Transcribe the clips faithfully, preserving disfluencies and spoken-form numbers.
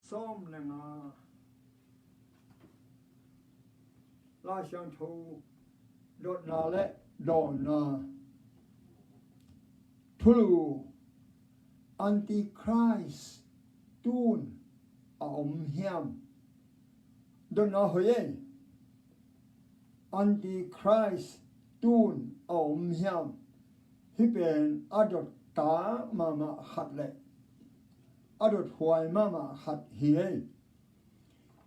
Sawm le nga. Lai Siangtho dotna le dawnna. Thulu, Antichrist tun a om hiam? Dotna hoih ei. Antichrist tun a om hiam? Hih pen a dot tak mahmah khat le a dot huai mahmah khat hi ei.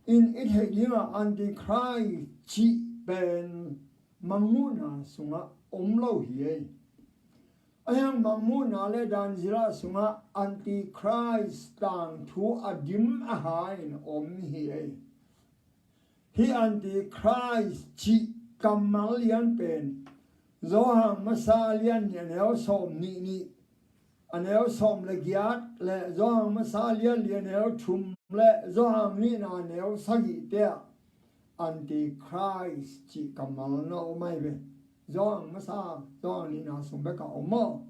In i theih dingah Antichrist cih pen Mangmuhna sungah om lo hi ei. Ahi hang Mangmuhna le Daniel sungah Antichrist tangthu a dim a ha in om hi ei. Hih Antichrist cih kammal lian pen Johan Masa lian nih a neu sawm nih nih, a neu sawm le giat le Johan Masa lian li a neu thum le Johan nihna a neu sagihte ah Antichrist cih kammal na om ai ve. Johan Masa, Johan nihna sung bekah om aw.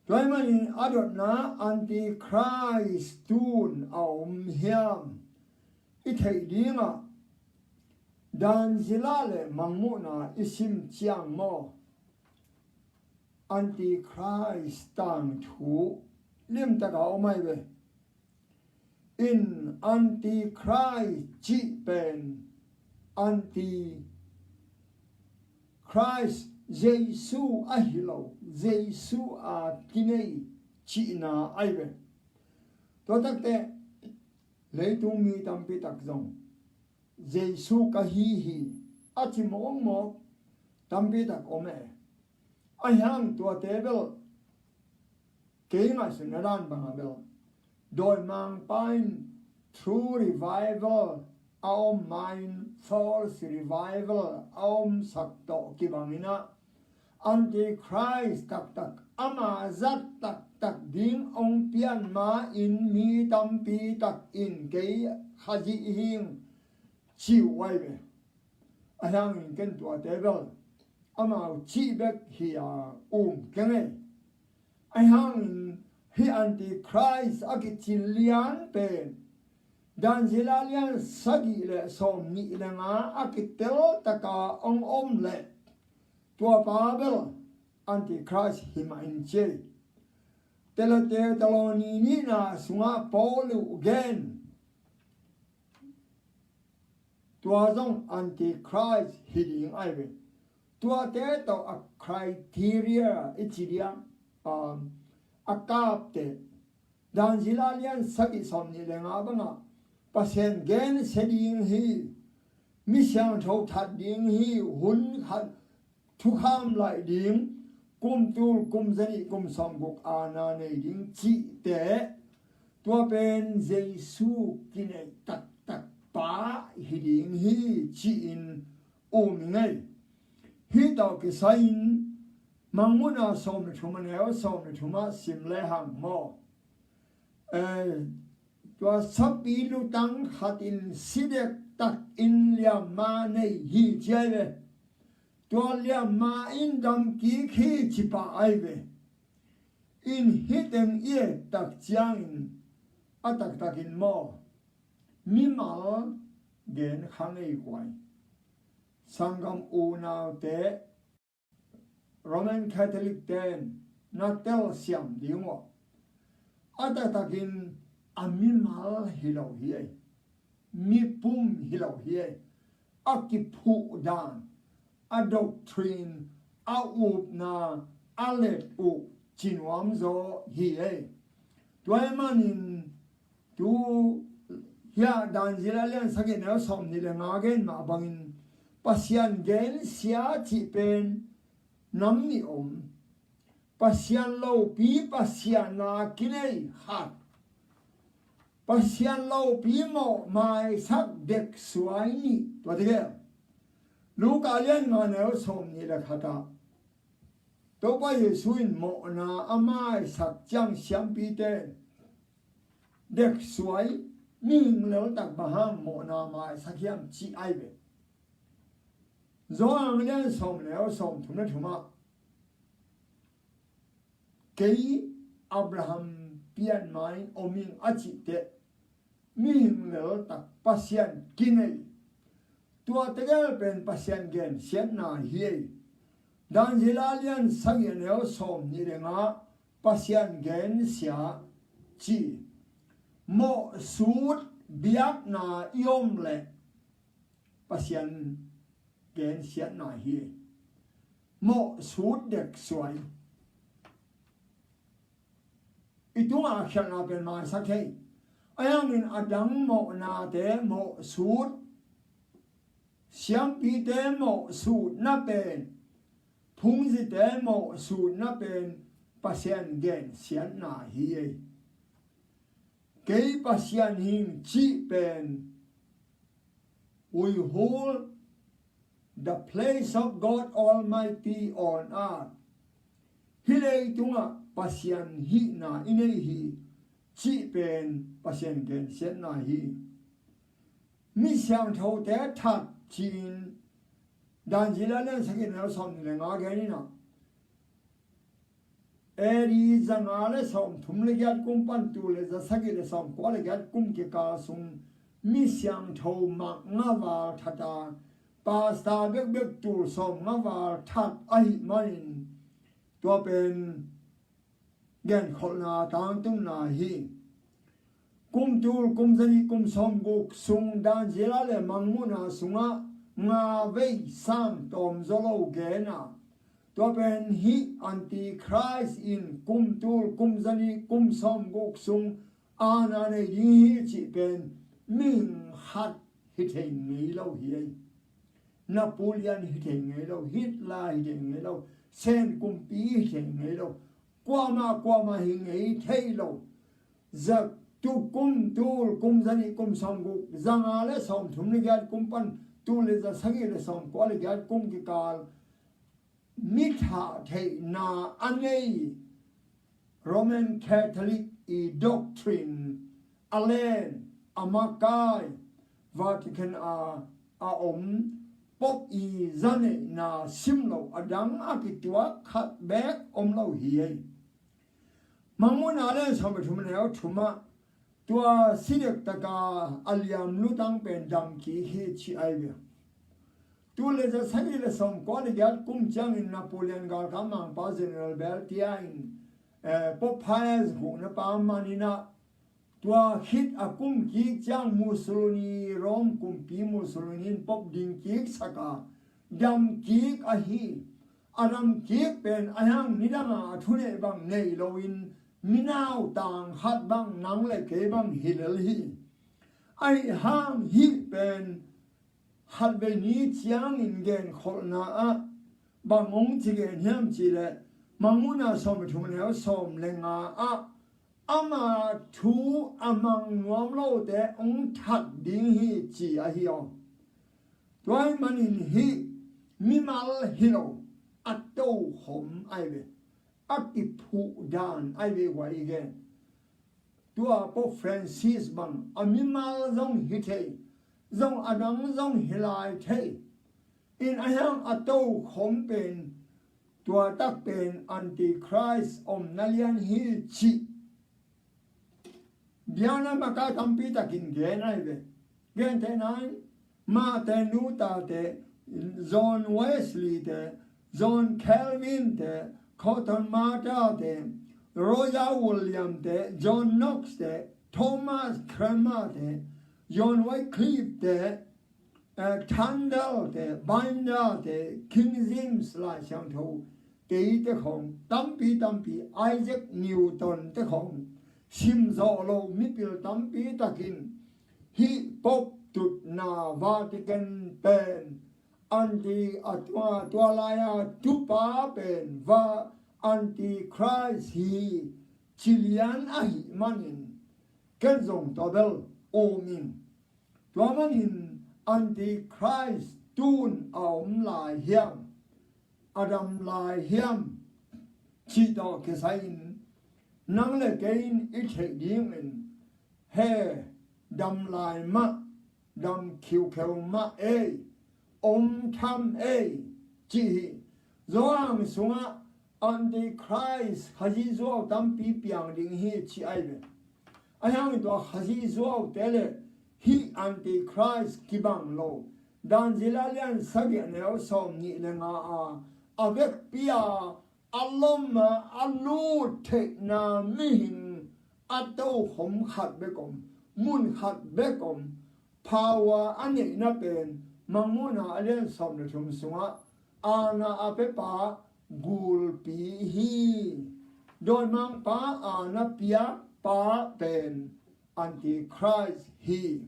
Tua ahih manin a dotna Antichrist tun a om hiam? I theih dingah Daniel le Mangmuhna i sim ciang maw, Antichrist tangthu limtak a om ai ve. In Antichrist cih pen Antichrist Jesu ahi lo, Jesu a kinei cihna ai ve. Tua takte leitung mi tampi tak zong Jesu ka hi hi a ci mawkmawk tampi tak om e. Ahi hang tuate bel kei ngaihsutna dan bangah bel dawimangpa in true revival a om ma in false revival a omsak tawh kibangin ah Antichrist taktak ama zat taktak ding hong pian ma in mi tampi tak in kei Khazih hing ci uh ai ve. Ahi hangin ken tuate bel amau cih bek hi a um keng ei. Ahi hangin hih Antichrist a kici lian pen Daniel lian sagih le sawm nih le nga a kitel taka hong om leh tuapa bel Antichrist hi mah in ci ei. Thesalonika nihna sungah Paul uh gen tua zong Antichrist hi ding ai ve. Tuate tawh a criteria i ci diam, um, a kapte Daniel lian sagih sawm nih le nga bangah Pasian gensia ding hi, mi siangtho that ding hi, hun khat thukham laih ding, kum tul, kum zanih, kum sawmguk aana nei ding cihte tua pen Jesu kineih taktak pa hi ding hi ci-in um i ngei. Hih tawh kisai-in Mangmuhna sawm le thum a neu sawm le thum ah sim le hang maw, eh, tua sapi lutang khat in si dektak in liamma nei hi ci ai ve. Tua liamma in dam kik hi ci pah ai ve. In hih teng i et tak ciangin a taktakin maw, mimal gen kha ngei kuai. Sanggam unaute, Roman Catholic ten na telsiam ding uh a, a taktakin a mimal hi lo hi ei. Mipum hi lo hi ei. A kiphuh dan, a doctrine, a upna, a let uh ci nuam zaw hi ei. Tua ahih manin tu hih Daniel lian sagih neu sawm nih le nga gen mah bangin Pasian gensia cih pen nam nih om. Pasian lopi, Pasian a kinei khat. Pasian lopi mawh maisak deksuai nih. Tua tegel Luka lian nga neu sawm nih le khat ah Topa Jesu in mawhna a maisak ciang siampite deksuai, mihing leltak bang hang mawhna maisak hiam ci ai ve. Johan lian sawm neu sawm thum le thum ah kei Abraham pianma in om ing a cih teh mihing leltak, Pasian kinei. Tua tegel pen Pasian gensiatna hi ei. Daniel a lian sagih a neu sawm nih le nga, Pasian gensia ci. Mawhsut biakna i om leh Pasian gensiatna hi. Mawhsut dek suai. I tungah khialhna pen maisak thei. Ahi hangin a dang mawhnate mawhsut, siampite mawhsutna pen, phungzite mawhsutna pen Pasian gensiatna hi ei. Kei Pasian hing cih pen, we hold the place of God Almighty on earth. Hih leitungah Pasian hihna i nei hi cih pen Pasian gensiatna hi. Mi siangthote that ci-in Daniel a lian sagih a neu sawm nih le nga gen in ah, A D za nga le sawm thum le giat kum pan tul le za sagih le sawm kua le giat kum kikal sung mi siangtho mah nga val that a, pastor bekbek tul sawm nga val that ahih manin tua pen genkholhna tangtunna hi. Kum tul, kum zanih, kum sawmguk sung Daniel a le Mangmuhna sungah nga vei sang tawm zaw lo gen a, tua pen hih Antichrist in kum tul, kum zanih, kum sawmguk sung aana nei ding hi cih pen mihing khat hi thei ngei lo hi ei. Napoleon hi thei ngei lo, Hitler hi thei ngei lo, Sen kumpi hi thei ngei lo, kuamah kuamah hi ngei thei lo. Za tul, kum tul, kum zanih, kum sawmguk, za nga le sawm thum le giat kum pan tul le za sagih le sawm kua le giat kum kikal mi thah theihna a nei Roman Catholic i doctrine a len, a makai, Vatican a a om Pope i zaneihna sim lo a dang a kituak khat beek om lo hi ei. Mangmuhna a lian sawm le thum a neu thumah tua si dek taka a liam lutang pen dam kik hi ci ai ve. Tul le za sagih le sawm kua le giat kum ciangin Napoleon galkap mangpa General Berthier in, eh, Pope Pius gukna pa manin ah, tua khit a kum kik ciang Mussolini, Rome kumpi Mussolini in Pope ding kik sak a, dam kik ahi. A dam kik pen a hiang nidang a a thunei bang nei loin minau tang khat bang nang le kei bang hi lel hi. Ahi hang hih pen khatvei ni ciangin genkholhna ah bang hong ci gen hiam cih leh, Mangmuhna sawm le thum a neu sawm le nga ah ama thu a mang nuam lote hong that ding hi ci ahi aw. Tua ahih manin hih mimal hi lo, a tokhom ai ve, a kiphuh dan ai ve, hua i gen. Tua Pope Francis bang a mimal zong hi thei, zong a dang zong hi lai thei. In a hiang a tokhom pen, tua tak pen Antichrist omna lian hi cih biakna makai tampi takin gen ai ve. Gentehna in Martin Luther te, John Wesley te, John Calvin te, Cotton Mather te, Roger William te, John Knox te, Thomas Cranmer te, John Wycliffe te, eh, Tyndale te, Binder te, King James Lai Siangtho te, te khong tampi tampi, Isaac Newton te khong sim zawh lo mipil tampi takin hih Pope tutna Vatican pen anti a tua, tua lai-a tupa pen va Antichrist hi ci lian ahih manin ken zong tua bel um ing. Tua manin Antichrist tun a om lai hiam, a dam lai hiam cih tawh kisai-in nang le kei in i theih dingin he dam lai mah, dam khiukheu mah ei, om tham ei cih hi. Johan sungah Antichrist Khazih zuau tampi piang ding hi ci ai ve. Ahi hangin tua Khazih zuaute le hih Antichrist kibang lo. Daniel a lian sagih a neu sawm nih le nga a, a vekpi a a lom a a lut theihna mihing a tokhom khat bek om, mun khat bek om, power a neihna pen Mangmuhna a lian sawm le thum sungah aana a piapa gulpi hi. Dawimangpa aana piapa pen Antichrist hi.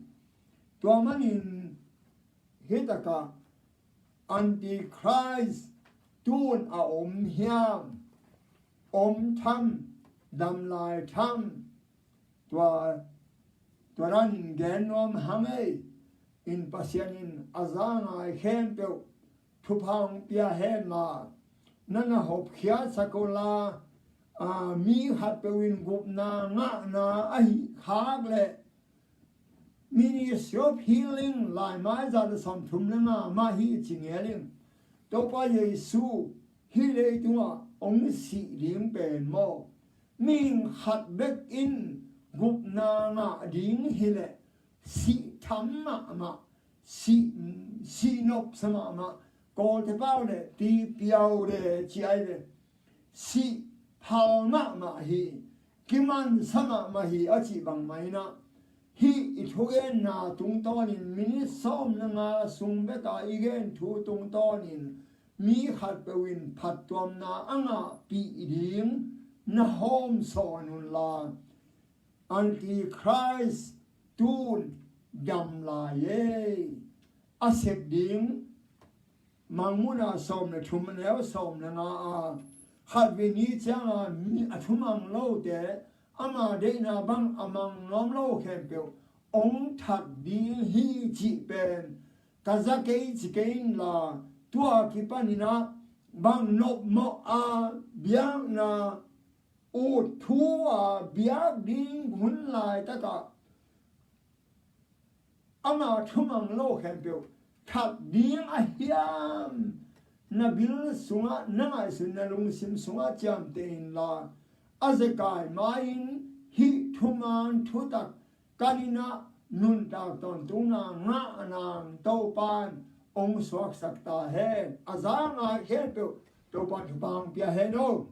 Tua manin hih takah Antichrist tun a om hiam? Om tham, dam lai tham? Tua, tua danin gen nuam hang ei. In Pasian in a za ngai khempeuh thupha hong pia hen la, na na hopkhiatsak uh la, a, mi khatpeuh in gupna ngahna ahih khak leh Ministry of Healing laimai za le sawmthum le nga mah hi ci ngel ing. Topa Jesu hih leitungah hong sih ding pen maw, mihing khat bek in gupna ngah ding hileh sih tham mahmah, sih, sih nopsa mahmah, Kawlte pau le tipiau le ci ai le sih phal mahmah hi, kimansa mahmah hi a cih bangmah inah, hih i thugenna tungtawnin minit sawm le nga sung beka i gen thu tungtawnin mi khatpeuh in phattuamna a ngahpih ding na hawmsawn unla, Antichrist tun dam lai ei. A sep ding Mangmuhna sawm le thum a neu sawm le nga a, khatvei ni cianga mi a thumang lote ama deihna bang a mang nuam lo khempeuh hong that ding hi cih pen ka za kei ci kei inla, tua kipaninah bang nopmawh a biakna ut thu a biak ding hun laitakah ama thumang lo khempeuh that ding a hiam? Na bil sungah, na ngaihsun, na lungsim sungah ciamteh inla, a zekai mai-in hih thuman thutak kaninah nuntak tawntungna ngah nang Topan hong suaksak ta hen. A za ngai khempeuh Topan thupha hong pia hen o.